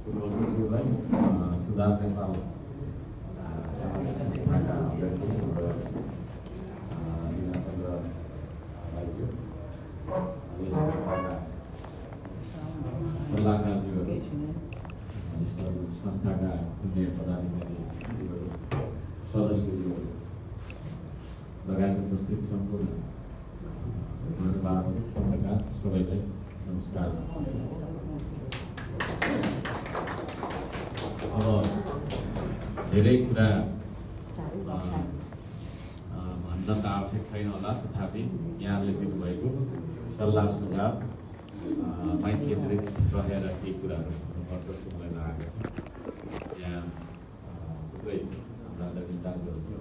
पूर्व सचिवलाई सुधार नेपाल सामाजिक संस्थाका अध्यक्ष हाम्रो लीलाचन्द्र राज्य यस संस्थाका सल्लाहकारज्यूहरू संस्थाका अन्य पदाधिकारीहरू सदस्यज्यूहरू लगायत उपस्थित सम्पूर्ण महानुभावहरू पत्रकार सबैलाई नमस्कार। अब धेरै कुरा भन्न त आवश्यक छैन होला, तथापि यहाँले दिनुभएको सल्लाह सुझाव मै केन्द्रित रहेर केही कुराहरू भन्नुपर्छ जस्तो मलाई लागेको छ। यहाँ थुप्रै हाम्रा आदरणीय दाजुहरू थियो,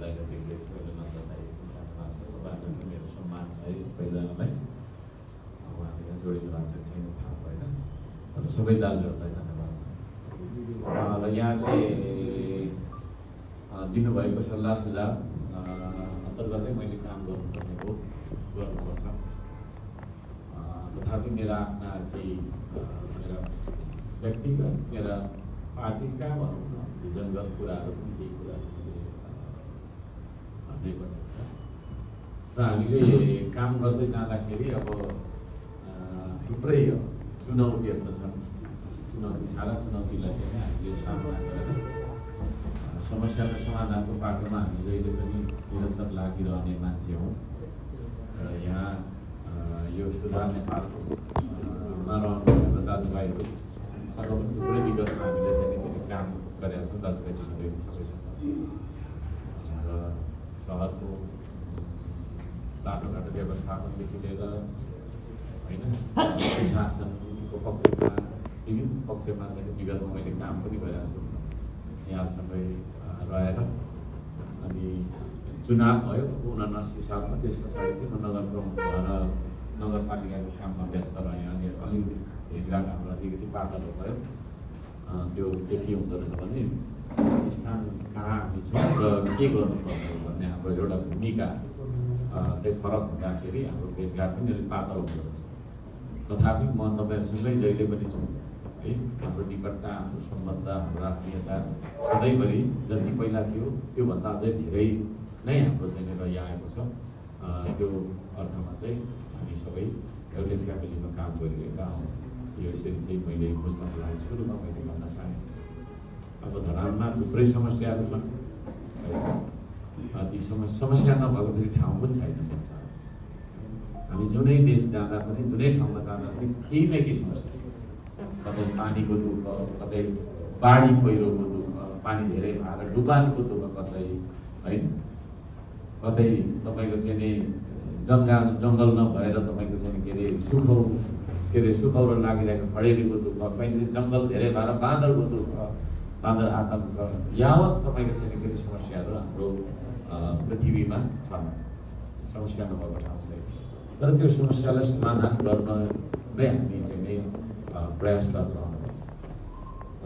दाइलाई देख्दैछु, अहिले नन्द दाइ तपाईँहरूको मेरो सम्मान छ है सबैजनालाई। उहाँले जोडिनु भएको छ छैन थाहा भएन, तर सबै दाजुहरूलाई धन्यवाद छ। र यहाँले दिनुभएको सल्लाह सुझाव अन्तर्गतै मैले काम गर्नुपर्ने हो, गर्नुपर्छ। तथापि मेरा आफ्ना केही मेरा व्यक्तिगत मेरा पार्टीका भनौँ न भिजनगत कुराहरू पनि केही कुराहरू भन्नै पर्ने हुन्छ। र हामीले काम गर्दै जाँदाखेरि अब थुप्रै चुनौतीहरू त छन्। सारा चुनौतीलाई चाहिँ हामीले सामना गरेर समस्याको समाधानको बाटोमा हामी जहिले पनि निरन्तर लागिरहने मान्छे हौँ। र यहाँ यो सुधार नेपालको रहनुभएका दाजुभाइहरूसँग पनि थुप्रै विगतमा हामीले चाहिँ काम गरेका छौँ दाजुभाइ दिदीबहिनी सबैसँग। र सहरको बाटोघाटो व्यवस्थापनदेखि लिएर होइन सुशासनको पक्षमा विभिन्न पक्षमा चाहिँ विगतमा मैले काम पनि गरेको छु यहाँसँगै रहेर। अनि चुनाव भयो 79 सालमा, त्यस पछाडि चाहिँ म नगर प्रमुख भएर नगरपालिकाको काममा व्यस्त रहेँ। अनि अलिकति भेटघाट हाम्रो अलिकति पातलो भयो। त्यो के हुँदो रहेछ भने स्थान कहाँ हामी छौँ र के गर्नुपर्ने भन्ने हाम्रो एउटा भूमिका चाहिँ फरक हुँदाखेरि हाम्रो भेटघाट पनि अलिक पातलो हुँदो रहेछ। तथापि म तपाईँहरूसँगै जहिले पनि छु है। हाम्रो निकटता, हाम्रो सम्बन्ध, हाम्रो आत्मीयता सधैँभरि जति पहिला थियो त्योभन्दा अझै धेरै नै हाम्रो चाहिँ रहिआएको छ। त्यो अर्थमा चाहिँ हामी सबै एउटै फ्यामिलीमा काम गरिरहेका हौँ। यो यसरी चाहिँ मैले बुझ्नको लागि सुरुमा मैले भन्न चाहेँ। अब धरानमा थुप्रै समस्याहरू छन्। ती समस्या नभएको फेरि ठाउँ पनि छैन संसारमा। हामी जुनै देश जाँदा पनि, जुनै ठाउँमा जाँदा पनि केही न केही समस्या, कतै पानीको दुःख, कतै बाढी पहिरोको दुःख, पानी धेरै भएर डुबानको दुःख कतै होइन, कतै तपाईँको चाहिँ नि जङ्गल नभएर तपाईँको चाहिँ के अरे सुखौरो लागिरहेको खडेरीको दुःख, कहिले जङ्गल धेरै भएर बाँदरको दुःख, बाँदर आतङ्क, यावत तपाईँको चाहिँ के अरे समस्याहरू हाम्रो पृथ्वीमा छन्। समस्या नभएको ठाउँ छैन। तर त्यो समस्यालाई समाधान गर्न नै हामी चाहिँ नै प्रयासरत रहनुपर्छ।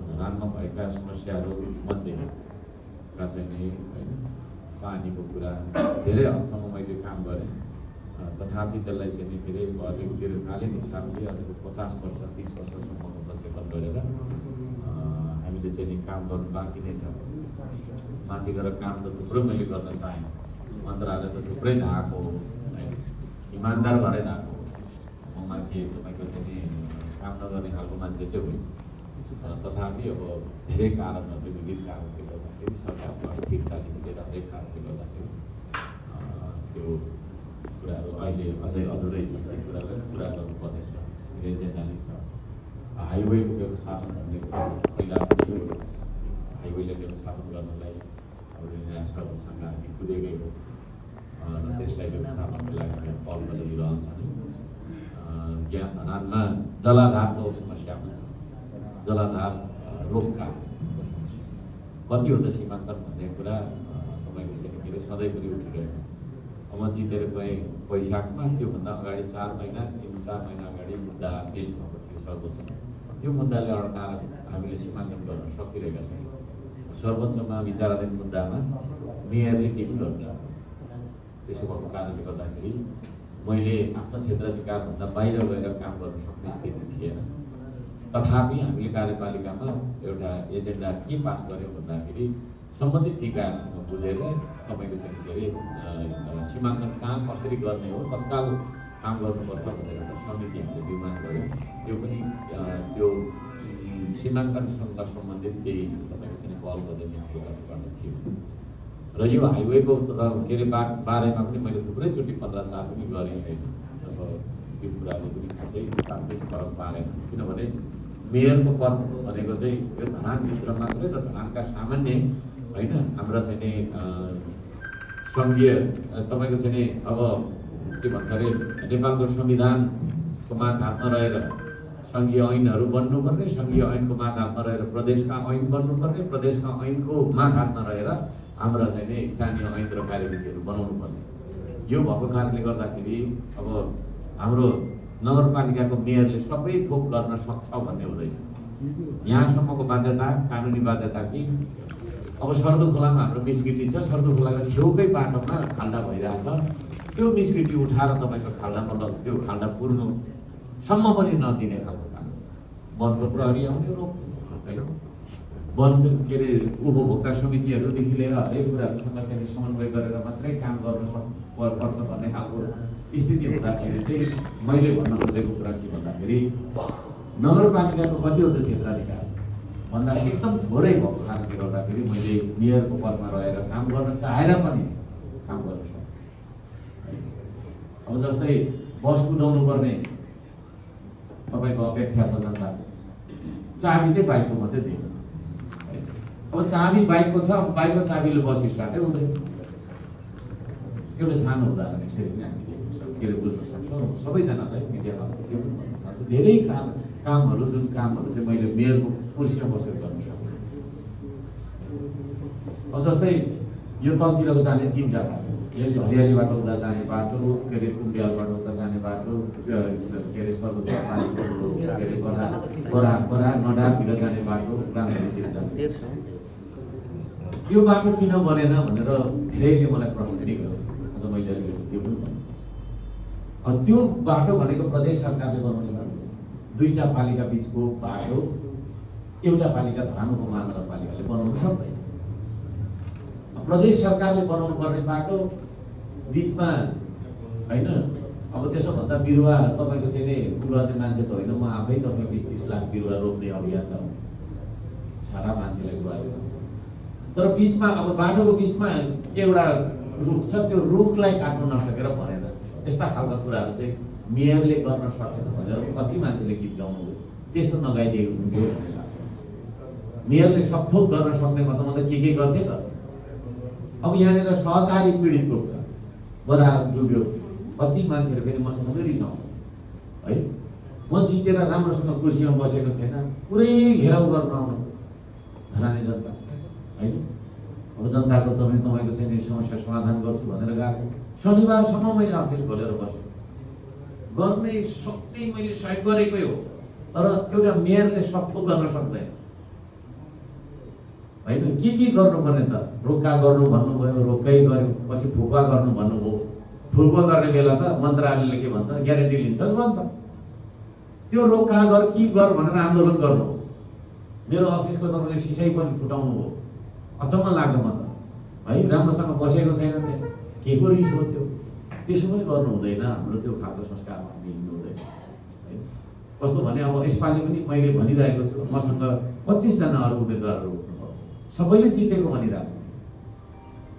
धरानमा भएका समस्याहरू मध्येका चाहिँ नि होइन पानीको कुरा धेरै हदसम्म मैले काम गरेँ। तथापि त्यसलाई चाहिँ नि फेरि अलिक दीर्घकालीन हिसाबले अलिक 50 वर्ष 30 वर्षसम्मको प्रक्षेपण गरेर हामीले चाहिँ नि काम गर्नु बाँकी नै छ। माथि गएर काम त थुप्रो मैले गर्न चाहेँ, मन्त्रालय त थुप्रै धाएको हो होइन, इमान्दार भएरै धाएको हो। म मान्छे तपाईँको चाहिँ नि काम नगर्ने खालको मान्छे चाहिँ होइन। तथापि अब धेरै कारणहरूले, विविध कारणले गर्दाखेरि सरकारको अस्थिरतादेखि लिएर हरेक कारणले गर्दाखेरि त्यो कुराहरू अहिले अझै अधुरै छ। त्यो कुरालाई पुरा गर्नुपर्ने छ, एजेन्डा नै छ। हाइवेको व्यवस्थापन भन्ने कुरा पहिला हाइवेले व्यवस्थापन गर्नलाई सरहरूसँग हामी कुदेकै हो र त्यसलाई व्यवस्थापनको लागि हामी पहल गरिरहन्छौँ। यहाँ धरानमा जलाधारको समस्या पनि छ। जलाधार रोगका समस्या कति हो त सीमाङ्कन भन्ने कुरा तपाईँको चाहिँ के अरे सधैँभरि उठिरहेको। अब म जितेर गएँ वैशाखमा, त्योभन्दा अगाडि 4 महिना 3-4 महिना अगाडि मुद्दा पेस भएको थियो सर्वोच्चमा। त्यो मुद्दाले अड्काएर हामीले सीमाङ्कन गर्न सकिरहेका छैनौँ। सर्वोच्चमा विचाराधीन मुद्दामा मेयरले केही पनि गर्नु सक्दैन। त्यसो भएको कारणले गर्दाखेरि मैले आफ्नो क्षेत्राधिकारभन्दा बाहिर गएर काम गर्न सक्ने स्थिति थिएन। तथापि हामीले कार्यपालिकामा एउटा एजेन्डा के पास गर्यौँ भन्दाखेरि सम्बन्धित निकायसँग बुझेर तपाईँको चाहिँ के अरे सीमाङ्कन कहाँ कसरी गर्ने हो तत्काल काम गर्नुपर्छ भनेर एउटा समिति हामीले निर्माण गऱ्यौँ। त्यो पनि त्यो सीमाङ्कनसँग सम्बन्धित केही तपाईँको चाहिँ पहल गर्ने हाम्रो तर्फबाट थियो। र यो हाइवेको के अरे बारेमा पनि मैले थुप्रैचोटि पत्राचार पनि गरेँ होइन। अब त्यो कुराले पनि खासै तात्विक फरक पारेन, किनभने मेयरको पद भनेको चाहिँ यो धरानभित्र मात्रै र धरानका सामान्य होइन हाम्रा चाहिँ नि सङ्घीय तपाईँको चाहिँ नि अब के भन्छ अरे नेपालको संविधानको माथहातमा रहेर सङ्घीय ऐनहरू बन्नुपर्ने, सङ्घीय ऐनको माथहातमा रहेर प्रदेशका ऐन बन्नुपर्ने, प्रदेशका ऐनको माथहातमा रहेर हाम्रा चाहिँ नि स्थानीय ऐन र कार्यविधिहरू बनाउनु पर्ने। यो भएको कारणले गर्दाखेरि अब हाम्रो नगरपालिकाको मेयरले सबै थोक गर्न सक्छ भन्ने हुँदैछ। यहाँसम्मको बाध्यता कानुनी बाध्यता कि अब सर्दुखोलामा हाम्रो मिस्किटी छ, सर्दुखोलाको छेउकै बाटोमा खाल्डा भइरहेछ, त्यो मिस्किटी उठाएर तपाईँको खाल्डामा त्यो खाल्डा पुर्नुसम्म पनि नदिने खालको काम। वनको प्रहरी आउने रोक्ने होइन, वन के अरे उपभोक्ता समितिहरूदेखि लिएर हरेक कुराहरूसँग चाहिँ समन्वय गरेर मात्रै काम गर्न पर्छ भन्ने खालको स्थिति हुँदाखेरि चाहिँ मैले भन्न खोजेको कुरा के भन्दाखेरि नगरपालिकाको कतिवटा क्षेत्राधिकार भन्दा एकदम थोरै भएको कारणले गर्दाखेरि मैले मेयरको पदमा रहेर काम गर्न चाहेर पनि काम गर्न सक्छु। अब जस्तै बस कुदाउनु पर्ने तपाईँको अपेक्षा छ जनताको, चाबी चाहिँ बाइकको मात्रै दिएको छ। अब चाबी बाइकको छ, बाइकको चाबीले बस स्टार्टै हुँदैन। एउटा सानो उदाहरण यसरी पनि हामीले के अरे बुझ्न सक्छौँ। सबैजनालाई मिडियामा त्यो पनि भन्न चाहन्छु, धेरै कामहरू जुन कामहरू चाहिँ मैले मेयरको कुर्सीमा बसेर गर्न सक्छु। अब जस्तै यो तलतिरको जाने 3 जग्गा, हरियालीबाट उता जाने बाटो, के अरे कुम्बियालबाट उता जाने बाटो, के अरे सर्दुखोला पानीको के अरे बरा नडारतिर जाने बाटो, ग्रामतिर जाने यो बाटो किन बनेन भनेर धेरैले मलाई प्रश्न पनि गर्यो। अझ मैले त्यो पनि भन्नु, त्यो बाटो भनेको प्रदेश सरकारले बनाउने बाटो, 2टा पालिका बिचको बाटो एउटा पालिका धरान उपमहानगरपालिकाले बनाउनु सक्दैन। प्रदेश सरकारले बनाउनु पर्ने बाटो बिचमा होइन। अब त्यसो भन्दा बिरुवा तपाईँको चाहिँ गर्ने मान्छे त होइन, म आफै तपाईँको 20-30 लाख बिरुवा रोप्ने अभियान त सारा मान्छेलाई गुहाल्यो। तर बिचमा अब बाटोको बिचमा एउटा रुख छ, त्यो रुखलाई काट्नु नसकेर भनेर यस्ता खालका कुराहरू चाहिँ मेयरले गर्न सकेन भनेर कति मान्छेले गीत गाउनुभयो। त्यसो नगाइदिएको हुन्थ्यो भन्ने लाग्छ। मेयरले सकथोक गर्न सक्ने मतलब के गर्थे त। अब यहाँनिर सहकारी पीडितको कुरा बरार डुब्यो, कति मान्छेहरू फेरि मसँग रिसाउनु है। म जितेर राम्रोसँग कुर्सीमा बसेको छैन, पुरै घेराउ गर्न आउनु धराने जनता होइन। अब जनताको तपाईँको चाहिँ समस्या समाधान गर्छु भनेर गएको, शनिबारसम्म मैले अफिस खोलेर बसेँ, गर्ने सबै मैले सहयोग गरेकै हो। तर एउटा मेयरले सकथोक गर्न सक्दैन होइन। के गर्नुपर्ने त, रोक्का गर्नु भन्नुभयो, रोक्कै गर्यो, पछि फुका गर्नु भन्नुभयो। फुका गर्ने बेला त मन्त्रालयले के भन्छ, ग्यारेन्टी लिन्छस् भन्छ। त्यो रोक्का गर कि गर भनेर आन्दोलन गर्नु हो। मेरो अफिसको तपाईँले सिसाइ पनि फुटाउनु हो। अचम्म लाग्यो म त है, राम्रोसँग बसेको छैन त्यहाँ, के को रिस हो त्यो। त्यसो पनि गर्नु हुँदैन, हाम्रो त्यो खालको संस्कारमा हामी हिँड्नु हुँदैन है। कस्तो भने अब यसपालि पनि मैले भनिरहेको छु, मसँग 25 जना अरू उम्मेदवारहरू उठ्नुभयो, सबैले जितेको भनिरहेको छु।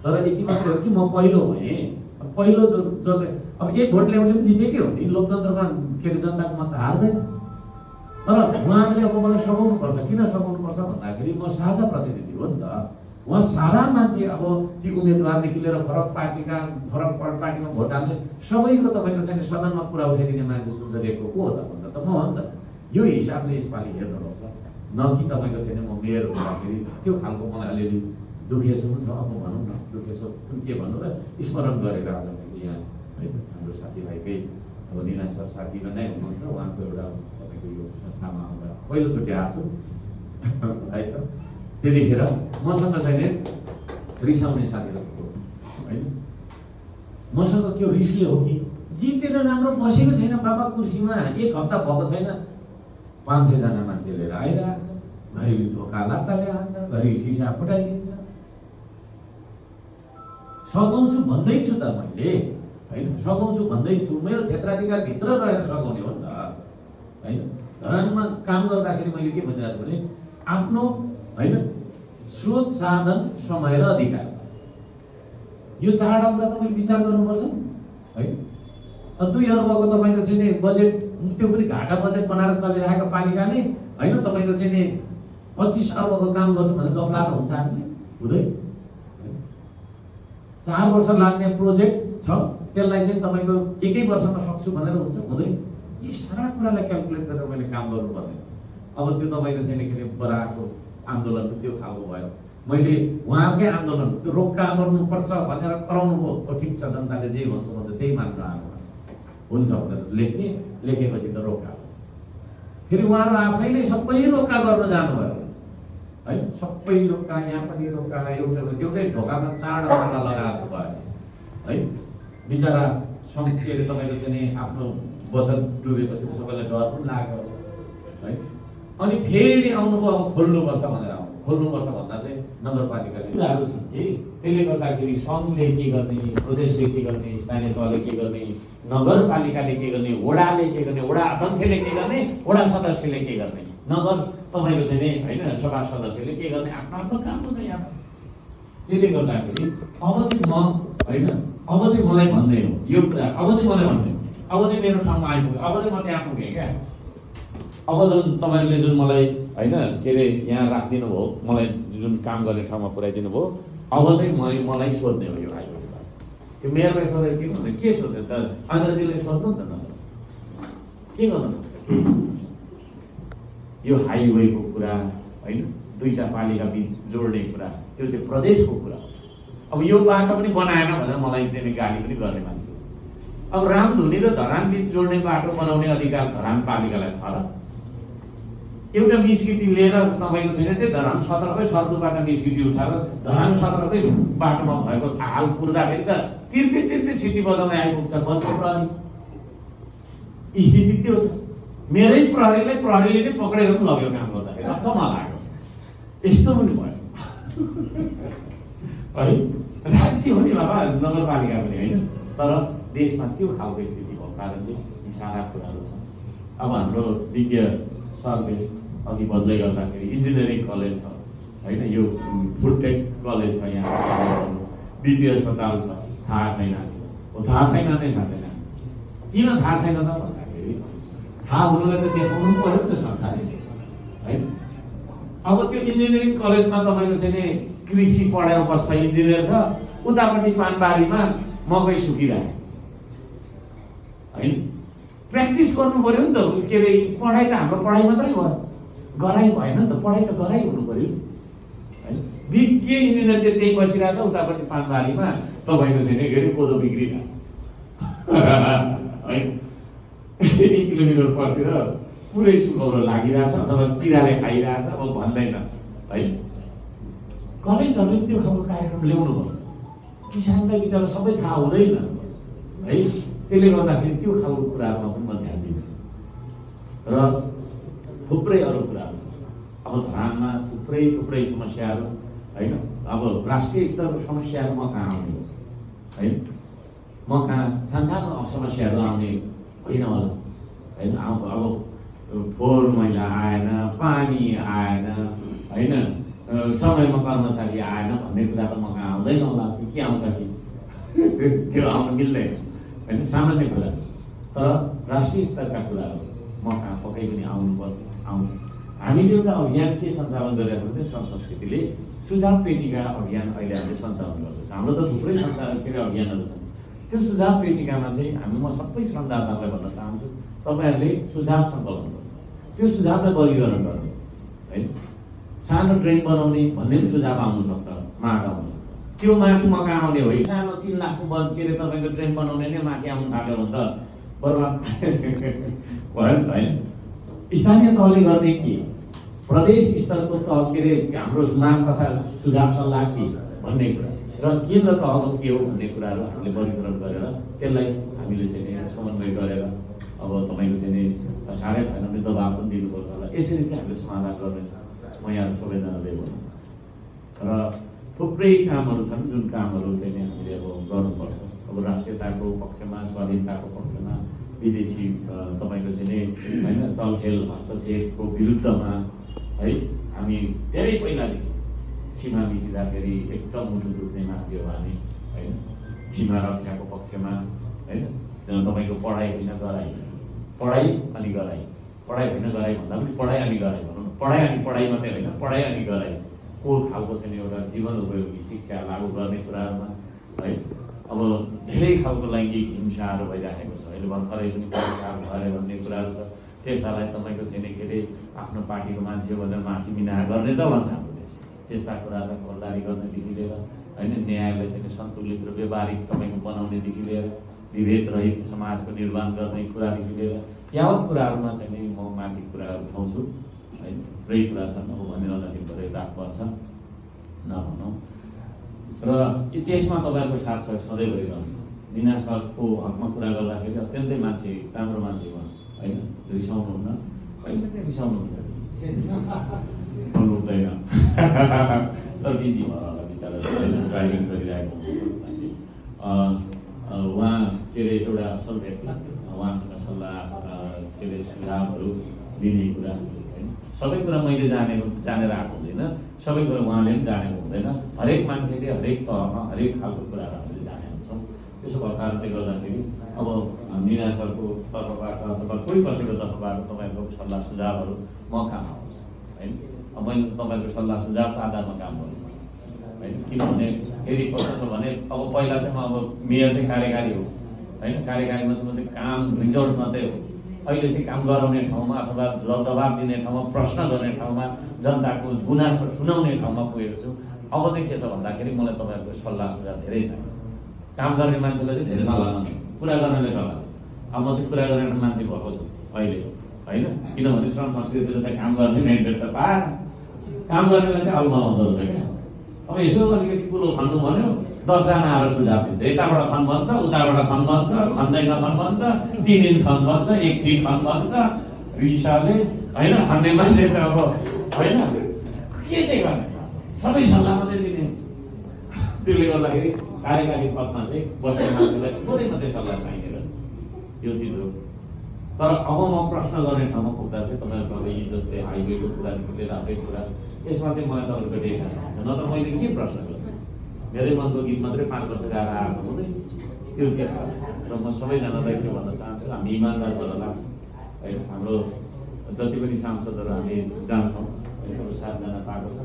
तर यति मात्र हो कि म पहिलो भएँ। पहिलो जसले अब 1 भोट ल्याउने पनि जितेकै हो नि, लोकतन्त्रमा के अरे जनताको मत हार्दैन। तर उहाँहरूले अब मलाई सघाउनुपर्छ। किन सघाउनुपर्छ भन्दाखेरि म साझा प्रतिनिधि हो नि त। उहाँ सारा मान्छे अब ती उम्मेदवारदेखि लिएर फरक पार्टीमा भोट हाल्ने सबैको तपाईँको चाहिँ सदनमा कुरा उठाइदिने मान्छे सुन्दरिएको को हो त भन्दा त म हो नि त। यो हिसाबले यसपालि हेर्नुपर्छ, न कि तपाईँको चाहिँ म मेयर हुँदाखेरि त्यो खालको मलाई अलिअलि दुखेसो पनि छ। अब भनौँ न दुखेसो के भन्नु र स्मरण गरेर आज मैले यहाँ है हाम्रो साथीभाइकै अब निना सर साथी नै हुनुहुन्छ, उहाँको एउटा तपाईँको यो संस्थामा आउँदा पहिलोचोटि आएको छु भाइ छ। त्यतिखेर मसँग चाहिँ रिसाउने साथीहरू होइन, मसँग त्यो रिसले हो कि जितेर राम्रो बसेको छैन बाबा कुर्सीमा, 1 हप्ता भएको छैन 500 जना मान्छे मान्छे लिएर आइरहेछ, घरि ढोका लात्ताले हान्छ, घरि सिसा फुटाइदिन्छ। सघाउँछु भन्दैछु त मैले, होइन सघाउँछु भन्दैछु, मेरो क्षेत्राधिकारभित्र रहेर सघाउने हो नि त, होइन। धरानमा काम गर्दाखेरि मैले के भनिरहेको छु भने आफ्नो होइन स्रोत साधन समय र अधिकार, यो चारवटा कुरा तपाईँले विचार गर्नुपर्छ है। 2 अर्बको तपाईँको चाहिँ नि बजेट, त्यो पनि घाटा बजेट बनाएर चलिरहेको पालिकाले होइन तपाईँको चाहिँ नि 25 अर्बको काम गर्छु भने गफलाएर हुन्छ हामीले? हुँदैन। 4 वर्ष लाग्ने प्रोजेक्ट छ, त्यसलाई चाहिँ तपाईँको 1 वर्षमा सक्छु भनेर हुन्छ? हुँदैन। यी सारा कुरालाई क्यालकुलेट गरेर मैले काम गर्नुपर्ने। अब त्यो तपाईँको चाहिँ के अरे बराको आन्दोलन त्यो खालको भयो। मैले उहाँकै आन्दोलन त्यो रोक्का गर्नुपर्छ भनेर कराउनु भयो, ठिक छ जनताले जे भन्छ म त त्यही मान्न आएको हुन्छ भनेर लेख्ने, लेखेपछि त रोक्का। फेरि उहाँहरू आफैले सबै रोक्का गर्न जानुभयो है, सबै रोक्का, यहाँ पनि रोक्का, एउटै ढोकामा 4वटा माला लगाएको भयो है। बिचरा के अरे तपाईँको चाहिँ नि आफ्नो बचत डुबेपछि सबैलाई डर पनि लाग्यो है। अनि फेरि आउनुभयो, अब खोल्नुपर्छ भनेर खोल्नुपर्छ भन्दा चाहिँ नगरपालिकाले कुराहरू छन् कि त्यसले गर्दाखेरि सङ्घले के गर्ने, प्रदेशले के गर्ने, स्थानीय तहले के गर्ने, नगरपालिकाले के गर्ने, वडाले के गर्ने, वडा अध्यक्षले के गर्ने, वडा सदस्यले के गर्ने, नगर तपाईँको चाहिँ नि होइन सभा सदस्यले के गर्ने, आफ्नो आफ्नो काम हुन्छ यहाँ। त्यसले गर्दाखेरि अब चाहिँ म होइन, अब चाहिँ मलाई भन्दै हो यो कुरा, अब चाहिँ मलाई भन्दै, अब चाहिँ मेरो ठाउँमा आइपुग्यो, अब चाहिँ म त्यहाँ पुगेँ क्या। अब जुन तपाईँहरूले जुन मलाई होइन के अरे यहाँ राखिदिनु भयो, मलाई जुन काम गर्ने ठाउँमा पुऱ्याइदिनु भयो, अब चाहिँ मलाई सोध्ने हो यो हाइवे। त्यो मेयरलाई सोधेर के भन्दा के सोध्ने त, अङ्ग्रेजीले सोध्नु नि त, के गर्नु सक्छ? यो हाइवेको कुरा होइन, 2टा पालिका बिच जोड्ने कुरा, त्यो चाहिँ प्रदेशको कुरा। अब यो बाटो पनि बनाएन भनेर मलाई चाहिँ गाली पनि गर्ने मान्छे। अब रामधुनी र धरान बिच जोड्ने बाटो बनाउने अधिकार धरान पालिकालाई छ र? एउटा मिस्किटी लिएर तपाईँको छैन, त्यो धरान सदरकै सर्दुबाट मिस्किटी उठाएर धरान सदरकै बाटोमा भएको हाल पुर्दाखेरि त तिर्दै सिटी बजाउँदै आइपुग्छ बन्द प्रहरी। स्थिति त्यो छ। मेरै प्रहरीले नै पक्रेर पनि लग्यो काम गर्दाखेरि, अचम्म लाग्यो। यस्तो पनि भयो है। राज्य हो नि बाबा, नगरपालिका पनि होइन, तर देशमा त्यो खालको स्थिति भएको कारणले यी सारा कुराहरू छन्। अब हाम्रो विज्ञ सरले अघि बढ्दै गर्दाखेरि इन्जिनियरिङ कलेज छ होइन, यो फुडटेक कलेज छ यहाँ, बिपी अस्पताल छ, थाहा छैन हो, थाहा छैन नै थाहा छैन। किन थाहा छैन त भन्दाखेरि थाहा हुनुलाई त देखाउनु पऱ्यो नि त संस्थाले होइन। अब त्यो इन्जिनियरिङ कलेजमा तपाईँको चाहिँ नि कृषि पढेर बस्छ इन्जिनियर छ, उतापट्टि पानबारीमा मकै सुकिरहेको छ होइन। प्र्याक्टिस गर्नु पऱ्यो नि त, के अरे पढाइ त हाम्रो पढाइ मात्रै भयो, गराइ भएन नि त, पढाइ त गराइ हुनु पऱ्यो होइन। विज्ञ इन्जिनियर चाहिँ त्यही बसिरहेको छ, उतापट्टि पानबारीमा तपाईँको चाहिँ के अरे कोदो बिग्रिरहेको छ है। 1 किलोमिटर परतिर पुरै सुकौरो लागिरहेछ अथवा किराले खाइरहेछ, अब भन्दैन है। कलेजहरूले त्यो खालको कार्यक्रम ल्याउनुपर्छ। किसानलाई बिचरा सबै थाहा हुँदैन है, त्यसले गर्दाखेरि त्यो खालको कुराहरूमा पनि म ध्यान दिन्छु। र थुप्रै अरू कुराहरू छ। अब धरानमा थुप्रै समस्याहरू होइन। अब राष्ट्रिय स्तरको समस्याहरू म कहाँ आउने हो है, म कहाँ सानो समस्याहरू आउने होइन होला होइन। अब फोहोर मैला आएन, पानी आएन होइन, समयमा कर्मचारी आएन भन्ने कुरा त म कहाँ आउँदैन होला, के आउँछ कि त्यो आउनु मिल्दैन होइन, सामान्य कुरा। तर राष्ट्रिय स्तरका कुराहरू म कहाँ पक्कै पनि आउनुपर्छ, आउँछ। हामीले एउटा अभियान के सञ्चालन गरिरहेको छ भने श्रम संस्कृतिले सुझाव पेटिका अभियान अहिले हामीले सञ्चालन गर्दैछ। हाम्रो त थुप्रै अभियानहरू छन्। त्यो सुझाव पेटिकामा चाहिँ म सबै श्रमदाताहरूलाई भन्न चाहन्छु, तपाईँहरूले सुझाव सङ्कलन गर्नु, त्यो सुझावलाई वर्गीकरण गर्नु होइन। सानो ट्रेन बनाउने भन्ने पनि सुझाव आउनु सक्छ, माग आउनु, त्यो माथि मका आउने होइन। सानो 3 लाखको के अरे तपाईँको ट्रेन बनाउने नै माथि आउनु थाल्यो भने त बर्बाद भयो नि त होइन। स्थानीय तहले गर्ने के, प्रदेश स्तरको तह के अरे हाम्रो माग तथा सुझाव सल्लाह के भन्ने कुरा र केन्द्र तहको के हो भन्ने कुराहरू हामीले वर्गीकरण गरेर त्यसलाई हामीले चाहिँ समन्वय गरेर अब तपाईँको चाहिँ नि साह्रै भएन भने दबाब पनि दिनुपर्छ होला। यसरी चाहिँ हामीले समाधान गर्नेछ म यहाँ सबैजनाले भन्छ। र थुप्रै कामहरू छन् जुन कामहरू चाहिँ नि हामीले अब गर्नुपर्छ। अब राष्ट्रियताको पक्षमा, स्वाधीनताको पक्षमा, विदेशी तपाईँको चाहिँ नि होइन चलखेल हस्तक्षेपको विरुद्धमा है हामी धेरै पहिलादेखि सीमा मिचिँदाखेरि एकदम मुटु दुख्ने मान्छे हो हामी होइन। सीमा रक्षाको पक्षमा होइन तपाईँको पढाइ होइन गराइ, पढाइ अनि गराइ, पढाइ होइन गराइ भन्दा पनि पढाइ अनि गराइ भनौँ न, पढाइ अनि पढाइ मात्रै होइन, पढाइ अनि गराइ को खालको चाहिँ एउटा जीवन उपयोगी शिक्षा लागू गर्ने कुराहरूमा है। अब धेरै खालको लैङ्गिक हिंसाहरू भइराखेको छ अहिले भर्खरै पनि परीक्षाहरू भएर भन्ने कुराहरू छ। त्यस्तालाई तपाईँको चाहिँ के अरे आफ्नो पार्टीको मान्छे भनेर माथि मिनाहा गर्ने चलन छ हाम्रो देश। त्यस्ता कुरालाई खबरदारी गर्नेदेखि लिएर होइन न्यायलाई चाहिँ सन्तुलित र व्यवहारिक तपाईँको बनाउनेदेखि लिएर विभेद रहित समाजको निर्माण गर्ने कुरादेखि लिएर यावत कुराहरूमा चाहिँ नि म माथि कुराहरू उठाउँछु है। थुप्रै कुरा छन् अब भनिरहँदाखेरि भरे रात पर्छ नभनौँ। र त्यसमा तपाईँहरूको साथ सहयोग सधैँ भइरहन्छ। मिना सरको हकमा कुरा गर्दाखेरि अत्यन्तै मान्छे राम्रो मान्छे उहाँ होइन, रिसाउनुहुन्न, कहिले चाहिँ रिसाउनुहुन्छ हुँदैन तर बिजी भयो होला बिचरा ड्राइभिङ गरिरहेको उहाँ के अरे एउटा असल व्यक्ति, उहाँसँग सल्लाह के अरे सुझावहरू लिने कुरा होइन। सबै कुरा मैले जानेर आएको हुँदैन, सबै कुरा उहाँले पनि जानेको हुँदैन। हरेक मान्छेले हरेक तहमा हरेक खालको कुराहरू हामीले जानेका हुन्छौँ। त्यसो भएको कारणले गर्दाखेरि अब मिना सरको तर्फबाट अथवा कोही कसैको तर्फबाट तपाईँहरूको सल्लाह सुझावहरू म काम आउँछ होइन। अब मैले तपाईँहरूको सल्लाह सुझावको आधारमा काम गर्नुपर्छ होइन। किनभने फेरि कस्तो छ भने अब पहिला चाहिँ म अब मेयर चाहिँ कार्यकारी हो होइन, कार्यकारीमा चाहिँ काम रिजल्ट मात्रै हो। अहिले चाहिँ काम गराउने ठाउँमा अथवा दबाब दिने ठाउँमा, प्रश्न गर्ने ठाउँमा, जनताको गुनासो सुनाउने ठाउँमा पुगेको छु। अब चाहिँ के छ भन्दाखेरि मलाई तपाईँहरूको सल्लाह सुझाव धेरै चाहिन्छ। काम गर्ने मान्छेलाई चाहिँ धेरै सल्लाह नदिनु, कुरा गर्नेले सल्लाह। अब म चाहिँ कुरा गर्ने मान्छे भएको छु अहिले होइन। किनभने श्रम संस्कृतिले त काम गर्ने मेन्टेन त पाएन, काम गर्नेलाई चाहिँ अल्मल हुँदो रहेछ क्या। अब यसो अलिकति कुरो खन्नु भन्यो 10 जना आएर सुझाव दिन्छ, यताबाट खन भन्छ, उताबाट खन भन्छ, खन्दै नखन भन्छ, 3 इन्च खन भन्छ, 1 फिट खन भन्छ रिसाले होइन। खन्ने मान्छे त अब होइन के चाहिँ गर्ने, सबै सल्लाह मात्रै दिने। त्यसले गर्दाखेरि कार्यकारी पदमा चाहिँ बस्ने मान्छेलाई थोरै मात्रै सल्लाह चाहिने रहेछ, यो चिज हो। तर अब म प्रश्न गर्ने ठाउँमा पुग्दा चाहिँ तपाईँहरूको अब यी जस्तै हाइवेको कुरादेखि लिएर हरेक कुरा यसमा चाहिँ मलाई तपाईँको डेटा चाहिन्छ, नत्र मैले के प्रश्न गर्छु। मेरै मनको गीत मात्रै 5 वर्ष गएर आएको हुँदैन त्यो चिज छ। र म सबैजनालाई के भन्न चाहन्छु, हामी इमान्दार भएर लाग्छ होइन। हाम्रो जति पनि सांसदहरू हामी जान्छौँ, 7 जना पाएको छ,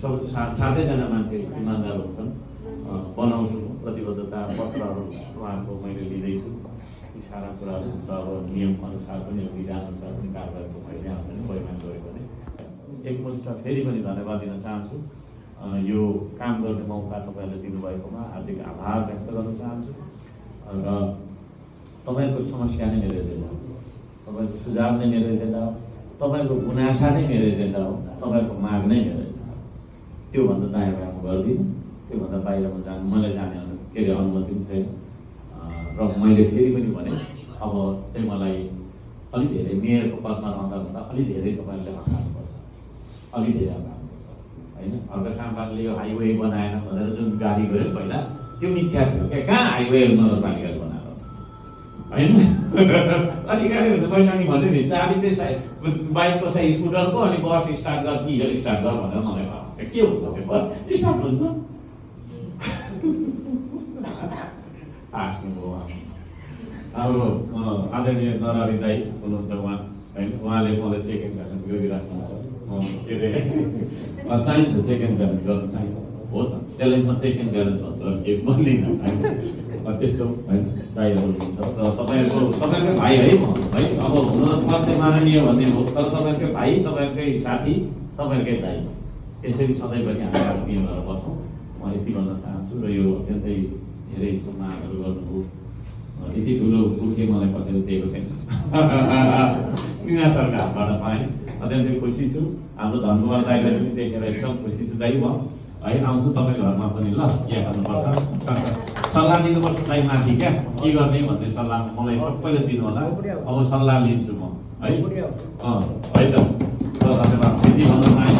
सब 7जना मान्छे इमान्दार हुन्छन्। बनाउँछु प्रतिबद्धता पत्रहरू उहाँहरूको मैले लिँदैछु। यी सारा कुराहरू हुन्छ। अब नियम अनुसार पनि विधान अनुसार पनि कारबाही भइनै आउँछ नि कोहीमा गयो भने। एकमुष्ट फेरि पनि धन्यवाद दिन चाहन्छु। यो काम गर्ने मौका तपाईँहरूले दिनुभएकोमा हार्दिक आभार व्यक्त गर्न चाहन्छु। र तपाईँको समस्या नै मेरो एजेन्डा हो, तपाईँको सुझाव नै मेरो एजेन्डा हो, तपाईँको गुनासा नै मेरो एजेन्डा हो, तपाईँको माग नै मेरो एजेन्डा हो। त्योभन्दा दायाँ बायाँ म गर्दिनँ, त्योभन्दा बाहिर म मलाई जाने के अरे अनुमति पनि छैन। र मैले फेरि पनि भने अब चाहिँ मलाई अलिक धेरै मेयरको पदमा रहँदा अलिक धेरै तपाईँहरूले हटाउनुपर्छ, अलिक धेरै हटाउनुपर्छ होइन। अर्को साम्बाङले यो हाइवे बनाएन भनेर जुन गाली गऱ्यो पहिला त्यो मिथ्या थियो क्या। कहाँ हाइवे नगरपालिकाले बनाएर होइन। अधिकारीहरू त पहिला नि भन्यो नि चाबी चाहिँ बाइकको चाहिँ स्कुटरको अनि बस स्टार्ट गर कि स्टार्ट गर भनेर मलाई भन्छ। के हुन्छ त्यो बस स्टार्ट हुन्छ आफ्नो हो। अब आदरणीय नरहरि दाई हुनुहुन्छ उहाँ होइन, उहाँले मलाई चेक एन्ड ब्यालेन्स गरिराख्नुहुन्छ। के अरे चाहिन्छ चेक एन्ड ब्यालेन्स गर्न चाहिन्छ हो त, त्यसलाई म चेक एन्ड ब्यालेन्स भन्छु के बोल्दिनँ होइन। त्यस्तो होइन दाईहरू हुनुहुन्छ र तपाईँहरूको भाइ है म है। अब हुन त मात्रै माननीय भन्ने हो, तर तपाईँहरूकै भाइ, तपाईँहरूकै साथी, तपाईँहरूकै दाई, यसरी सधैँभरि हामी आत्मीय भएर बसौँ म यति भन्न चाहन्छु। र यो अत्यन्तै धेरै सम्मानहरू गर्नुभयो, यति ठुलो बुखे मलाई कसैले दिएको थिएन। मिना सरका हातबाट पाएँ, अत्यन्तै खुसी छु। हाम्रो धनकुमार दाईलाई पनि देखेर एकदम खुसी छु दाई म। है आउँछु तपाईँ घरमा पनि ल चिया खानुपर्छ सल्लाह दिनुपर्छ दाइ माथि क्या के गर्ने भन्ने सल्लाह मलाई सबैले दिनु होला अब सल्लाह लिन्छु म है है त धन्यवाद यति भन्न चाहे